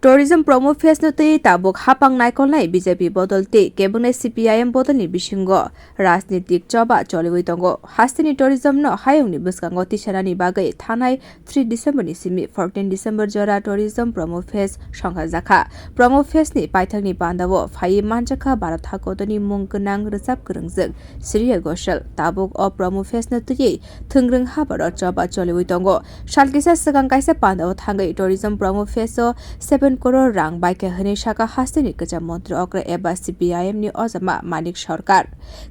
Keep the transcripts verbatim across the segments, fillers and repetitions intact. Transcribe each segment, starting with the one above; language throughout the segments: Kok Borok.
Tourism Promo Fest no twi tabuk hapang naikolnai B J P bodol tei kebengni C P I M bodolni bisingo rajnitik choba choliwi tongo. Hasteni tourism no hayungni bwskango tisanani bagwi thanai three December ni simi fourteen December jora Tourism Promo Fest songkhajakha. Promo Fest ni paithakni pandao phaiwi manjakha Bharat hakotorni mung gwnang rwchap kwrwngjwk Shreya Ghoshal. Tabuk o Promo Fest no twiwi thwngrwng habaro choba choliwi tongo. Sal kisa swkang kaisa pandao thangwi Tourism Promo Fest o seven crore rang baikha hwnwi saka hasteni kwcham montri okra eba C P I M ni ojama Manik Sarkar.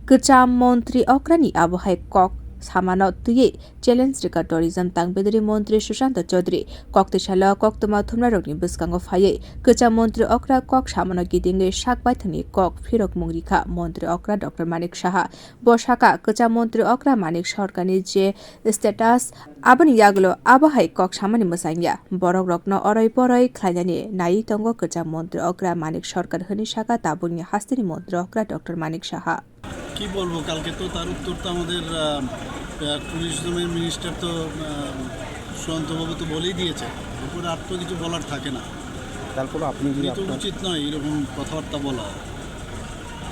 Kwcham montri okra ni abohai kok samano twiwi challenge rwkha tourism tangbedri montri Sushanta Chaudhary. Koktwi salo koktwma thumnarokni bwskango phaiwi kwcham montri okra kok samano kitingwi sak baithangni kok phirokmung rikha montri okra Doctor Manik Saha. Bo saka, kwcham montri okra Manik Sarkarni je status, aboni yagulo abo hai kok samani mwsang ya. Borok rokno oroi poroi khlainani naiwi tongo kwcham montri okra Manik Sarkar, hwnwi saka tabukni hasteni montri okra Doctor Manik Saha. কি বলবো, কালকে তো তার উত্তর তো আমাদের, আহ, আহ, ট্যুরিজমের মিনিস্টার তো, আহ, সুশান্তবাবু তো বলেই দিয়েছে, এরপরে আর তো কিছু বলার থাকে না। তারপরে আপনি যদি উনি তো আপনার উচিত নয় এরকম কথাবার্তা বলা।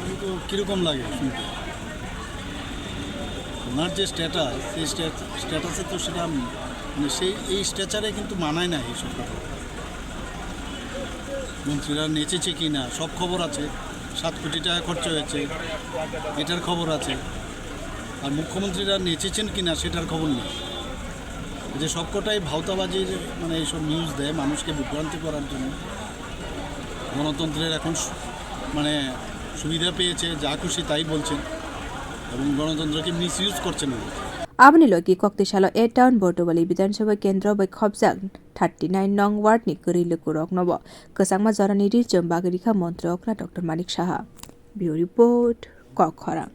আমি তো কিরকম লাগে শুনতে? ওনার যে স্ট্যাটাস, সেই স্ট্যাট-, স্ট্যাটাসে তো সেটা, মানে, সেই, এই স্ট্যাচারে কিন্তু মানায় না এইসব কথা। মন্ত্রীরা নেচেছে কি না, সব খবর আছে। সাত কোটি টাকা খরচ হয়েছে, এটার খবর আছে। আর মুখ্যমন্ত্রীরা নেচেছেন কি না, সেটার খবর নেই। এই যে সবকটাই ভাওতাবাজির, মানে, এইসব নিউজ দেয় মানুষকে বিভ্রান্ত করার জন্য। গণতন্ত্রের এখন সু-, মানে, সুবিধা পেয়েছে, যা খুশি তাই বলছেন এবং গণতন্ত্রকে মিসইউজ করছেন উনি। Aboni logi koktwi salo A Town Bordowali Bidhan Sabha Kendro bai khopjak thirty nine nong ward ni kwrwi lukurokno bo kwchangma jorani ri chum bagwi rikha montri okra Doctor Manik Saha. Bureau Report, Kokkhorang.